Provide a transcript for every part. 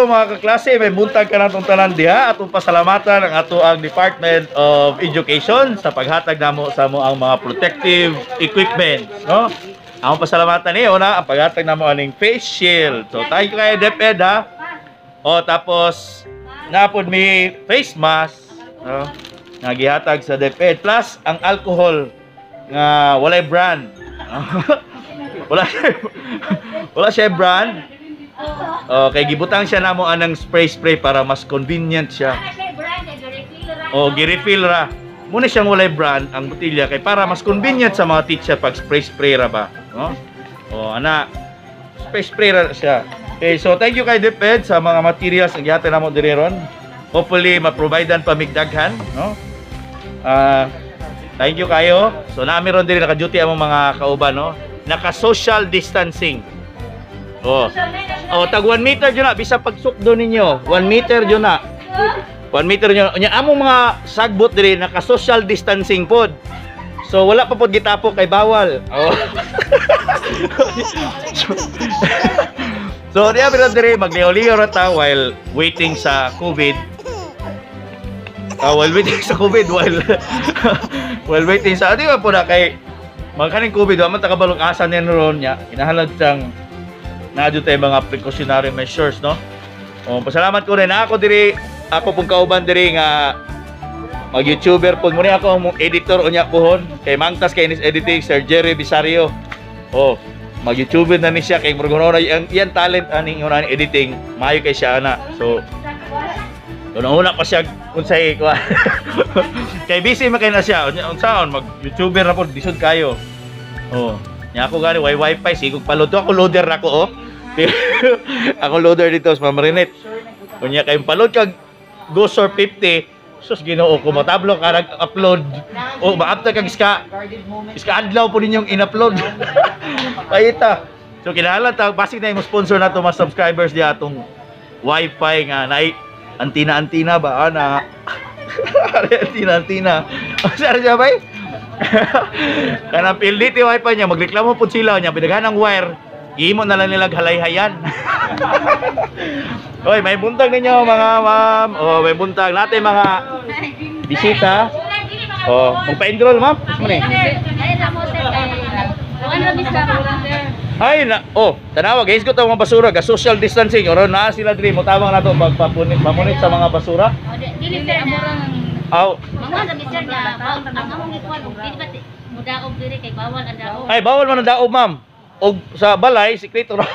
mga kaklase, may buntag ka natong tanan diha. Atong pasalamatan ang ato ang Department of Education sa paghatag namo sa mo ang mga protective equipment, no? Ang pasalamatan ni una ang paghatag namo aning face shield. So thank you kay DepEd ha. O tapos napod mi face mask, no? Nga gihatag sa DepEd plus ang alcohol nga walay brand. Wala siya brand. Oh, kay gibutang siya namo anang spray spray para mas convenient siya. Oh, gi-refill ra. Muna siyang walay brand ang botilya kay para mas convenient sa mga teacher pag spray spray ra ba, no? Oh, ana spray spray ra siya. Okay, so thank you kay DepEd sa mga materials nga gihatag namo diri ron. Hopefully ma-providean pa mig daghan, no? Ah, thank you kayo. So nami ron diri naka-duty among mga kauban, no? Naka-social distancing. Oh. Oh, tag 1 meter jud na bisa pagsukdo ninyo. 1 meter jud na. 1 meter jud na. Unya among mga sagbot diri naka social distancing pod. So wala pa pod gitapok kay bawal. Oh. So diya biro diri magliho-liho ra ta while waiting sa COVID. While waiting sa COVID, while while waiting sa, di ba po na kay mga kaning COVID wa man ta kabalong asa niya ron niya. Kinahanglan siyang naa jud tay mga precautionary measures, no? Oh, pasalamat ko rin ako diri, ako pong kauban diri nga mag-YouTuber po muna, ako ang editor unya pohon kay mangtas kay nis editing, Sir Jerry Bisario. Oh, mag-YouTuber na ni siya kay murag na ang iyang talent aning una editing, maayo kay siya ana. So una-una pa siya unsay kuha. Kay busy man kay na siya. Unya unsaon mag-YouTuber na po, lisod kayo. Oh, nya ako gani way wifi sigog palod ako, loader na ako oh. Ako loader dito sa Marinet. Unya kay palod kag Gosor 50. Sus, Ginoo ko, matablo ka nag-upload. O maapta kag iska iska adlaw po ninyong in-upload. Paita. So kinahanglan ta basig na yung sponsor nato mga subscribers diha atong wifi nga naay antina-antina ba ana. Antina-antina. Saan siya bay? Kanang PLDT wifi niya magreklamo pud sila niya pinaghan ang wire. Gihimo na lang nila halayhayan. Oy, may buntag ninyo mga ma'am. Oh, may buntag natin mga bisita. Oh, magpa-enroll ma'am. Mo ni. Ay na, oh, tanawa guys ko mga basura, ga social distancing oro na sila diri motabang nato magpapunit pamunit sa mga basura. Dili sir na. Aw, Mga sa sir na ang among gikuan og dili ba mudaog diri kay bawal ang daog. Ay bawal man ang daob ma'am. Og sa balay sikreto ra.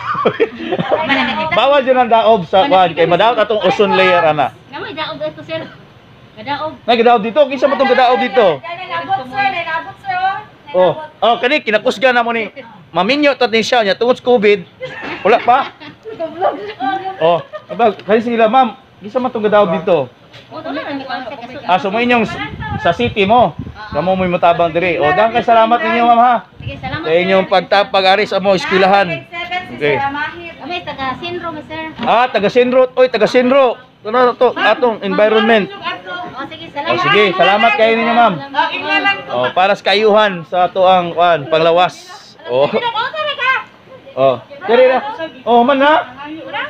Bawal jud ang daob sa kuan kay madaot atong ozone layer ana. Nga may daog dito sir. Gadaog. Nagdaob dito, kinsa man tong gadaob dito? Nabot sir, nabot sir. Oh, oh kani kinakusga na mo ni maminyo tat ni siya nya tungod sa COVID. Wala pa. Oh, aba kani sila ma'am, kinsa man tong gadaob dito? Ah, so mo inyong sa city mo. Kamo mo'y mutabang diri. O, dang kay salamat ninyo ma'am ha. Sige, salamat. Sa inyong pagtapag ari sa mo eskwelahan. Okay. Kami taga Sinro, sir. Ah, taga Sinro. Oy, taga Sinro. Tuno to atong environment. Oh, sige, O salamat. sige, salamat kayo ninyo ma'am. O, para sa kaayuhan sa ato ang kuan panglawas. O. Oh. Diri na. Oh, man ha.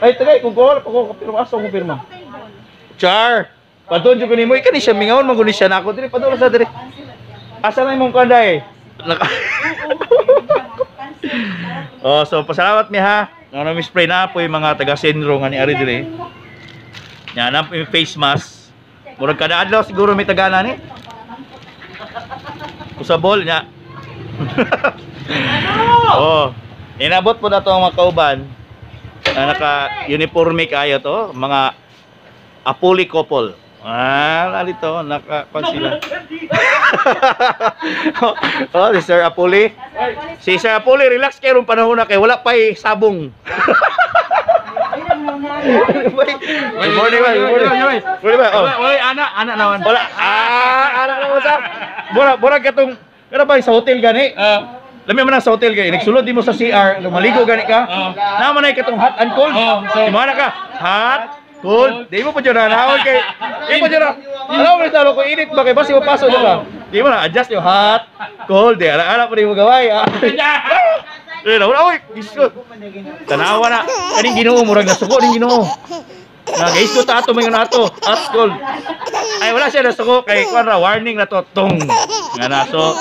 Ay, tagay kung ko ko pirma asa ko pirma. Char. Padon jud ko nimo ikani siya mingawon man guni siya nako diri padon sa diri. Asa na imong kuan dai? Naka Oh, so pasalamat mi ha. Nga mi spray na po yung mga taga Senro nga ni ari diri. Nya na po yung face mask. Murag kada adlaw siguro may tagana ni. Usabol nya. Oh, inabot po na to ang mga kauban na naka-uniforme kayo to, mga Apuli couple. Ah, nalito, naka kwan sila. Oh, si Sir Apuli. Si Sir Apuli, relax kayo rong panahon na kay wala pa sabong. Good morning, man. Good morning. Good morning, man. Oh. Wala, ana, ana naman. Wala. Ah, ana naman sa. Mura, mura katong pero ba sa hotel gani? Lami man na sa hotel gani. Nagsulod di mo sa CR, maligo gani ka. Naman ay katong hot and cold. Oh, so- Di mo na ka. Hot, cold. Di mo pa dyan na naon kay. Di mo dyan na. Alam mo na ko init ba kay basi mo paso dyan ka. Di mo na adjust yung hot, cold. Di ala ala pa di mo gaway. Ah. Eh, wala oy, Diyos ko. Tanawa na. Kaning Ginoo murag nasuko ning Ginoo. Na guys ko ta ato mayon ato. At school. Ay wala siya nasuko kay kuan ra warning na to tong. Nga na so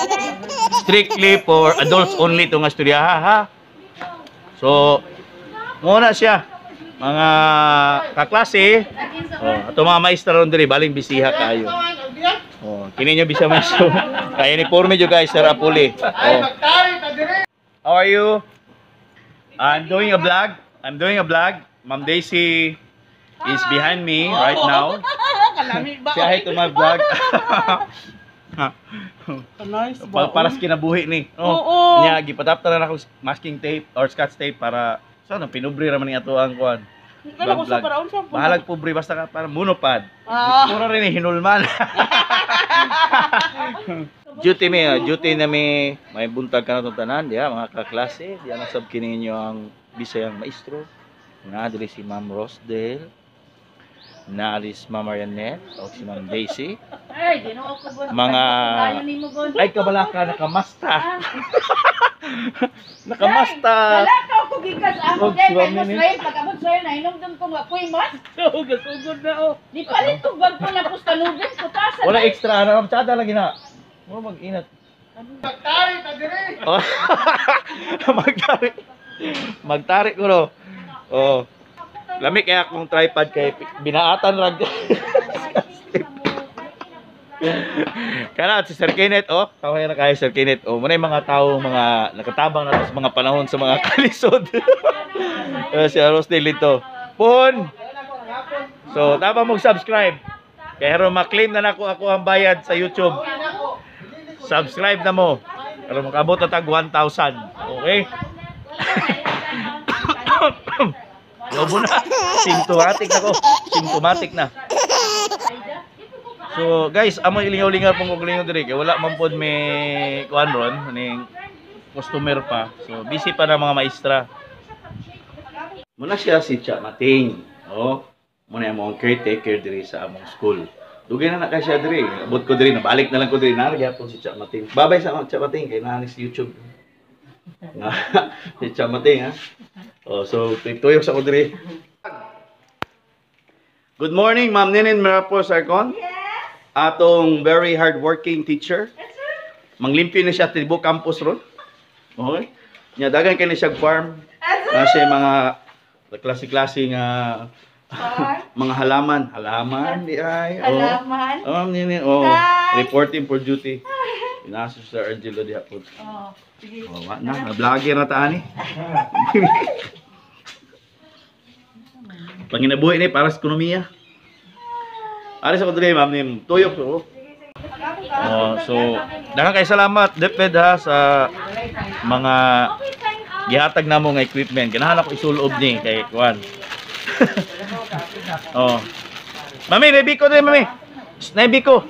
strictly for adults only to nga istorya ha. So muna siya mga kaklase. Oh, ato mga maestra ron diri baling bisiha kaayo. Oh, kini nyo bisa maestro. Kay uniforme jud guys, Sir Apuli. Oh. How are you? I'm doing a vlog. I'm doing a vlog. Ma'am Daisy is behind me right now. Say hi to my vlog. Nice ba? Para sa kinabuhi ni. Oh. Oo. Nya gipatap na ako masking tape or scotch tape para sa so, pinubre ra man ni ato ang kuan. Kala ko sa Vlog. para unsa po. Bahalag pobre basta ka para monopod. Ah. Pura rin eh, hinulman. Duty mi, duty na mi. May buntag ka na itong tanan, diya, mga kaklase. Diya nasab kininyo ang Bisayang maestro. Naa diri si Ma'am Rosdale. Naa diri si Ma'am Marianette o si Ma'am Daisy. Ay, Ginoo ko bon. Mga Ayo nimo bon. ay kabalaka nakamasta. Nakamasta. Wala ka ko gikas amo Og kay si kay Ma'am mas Nini. lain pag abot sa'yo na inom ko nga kuy mas. Sugod na oh. Di palit ko bag ko na pustanugin ko tasa. Wala extra ano, tsada lagi na. Mo mag-inat. Magtari ta diri. Magtari. Magtari ko no. Oh. Lami kaya akong tripod kay binaatan rag. Kana si Sir Kenneth oh, tawag na kayo Sir Kenneth. Oh, muna yung mga tao mga nakatabang na to sa mga panahon sa mga kalisod. Si Aros Delito. Pon. So, tama mong subscribe. Kaya ron ma-claim na nako ako ang bayad sa YouTube. Subscribe na mo. Pero makabot na tag 1,000. Okay? Lobo na. Symptomatic na ko. Symptomatic na. So, guys, amoy ilingaw-lingaw pong kukulingaw diri kay wala man pod may kuan ron ning customer pa. So, busy pa na mga maestra. Muna siya si Cha Mating. Oh, muna yung among caretaker diri sa among school. Dugay na na kay siya diri. Abot ko diri, nabalik na lang ko diri. Naa gyapon si Cha Mating. Babay sa Cha Mating kay naa ni sa YouTube. Nga, si Cha Mating ha. Oh, so tuyok sa ko diri. Good morning, Ma'am Ninin Mirapos Arcon. Yes. Atong very hardworking teacher. Yes, sir. Manglimpyo na siya tibo campus ron. Okay. Nya dagan kay ni siya farm. Yes, sir. Na siya mga klase-klase nga Farm. mga halaman, halaman di ay. Oh. Halaman. Oh, Ma'am Ninin, oh. Hi. Reporting for duty. Pinasa sa Angelo diha po. Oh, sige. Oh, wa na, na vlogger na ta ani. Panginabuhi ni para sa ekonomiya. Ari sa ko diri, Ma'am Nim. Tuyok so. Oh, so daghang kay salamat DepEd ha sa mga gihatag namo nga equipment. Ganahan ako isulob ni kay kuan. Oh. Mami, naibi ko din, mami. Shh, naibi ko.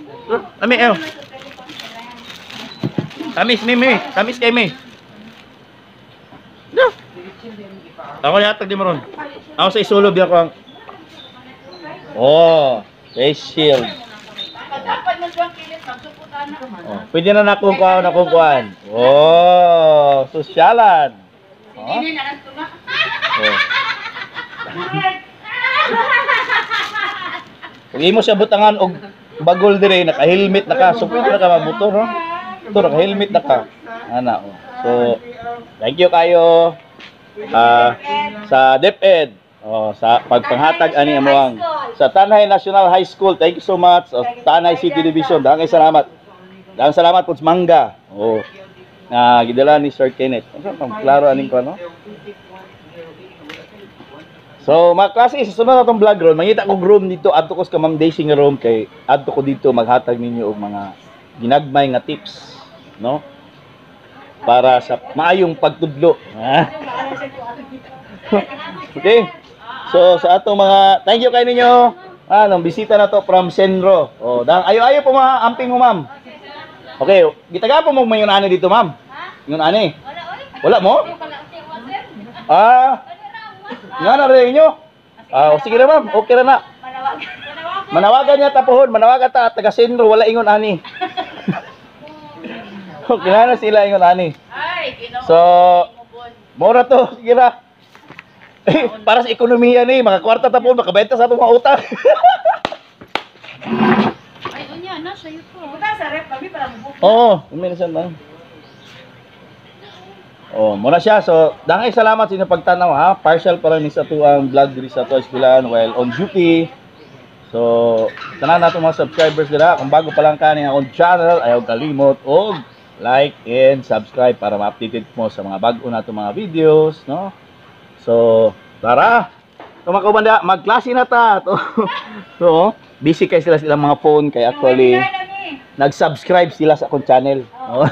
Mami, ew. Tamis, mami. Tamis kay mi. No. Ako yatag di mo ron. Ako sa isulob ako ang oh, face shield. Dapat man siyang kilit magsuputan na. Oh, pwede na nakong kuan akong kuan. Oh, sosyalan. Oh. Hindi na lang tuma. Oh. Kung imo siya butangan og bagol dire naka-helmet na ka, so pwede na ka mamotor, no? Ito naka-helmet na ka. Ana, oh. So, thank you kayo sa DepEd. Oh, sa pagpanghatag ani amoang sa Tanay National High School. Thank you so much. Oh, Tanay City Division. Daghang salamat. Daghang salamat po sa mangga. Oh. Na gidala ni Sir Kenneth. Unsa pang klaro aning ko no? So, mga klase, sa sunod na itong vlog ron, mangita ko room dito, adto ko sa Ma'am Daisy nga room kay adto ko dito maghatag ninyo og mga ginagmay nga tips, no? Para sa maayong pagtudlo. Ha? Okay. So, sa atong mga thank you kay ninyo. Ah, nang bisita na to from Senro. Oh, dang ayo-ayo po mga amping mo, ma'am. Okay, gitaga po mo mayon ani dito, ma'am. Ingon ani. Wala oy. Wala mo? Ah, nga na rin inyo. Ah, o, sige na ma'am, okay na na. Manawagan niya tapuhon, manawagan ta taga Senro, wala ingon ani. Okay na sila ingon ani. Ay, Ginoo. So, mura to, sige na. Para sa ekonomiya ni, mga kwarta tapon, makabenta sa atong mga utang. Ay, unya na sayo po. Buta sa ref kami para mo. Oo, uminusan ba? Oh, muna siya. So, dangay salamat sa inyong pagtanaw ha. Partial pa rin sa tuang vlog diri sa tuwa eskwelahan while on duty. So, tanan nato mga subscribers dira. Kung bago pa lang ka ni akong channel, ayaw kalimot og like and subscribe para ma-updated mo sa mga bago nato mga videos, no? So, tara. So, mga kaubanda, magklase na ta. So, busy kay sila sa ilang mga phone kay actually Webinar na ni. nag-subscribe sila sa akong channel. Oh.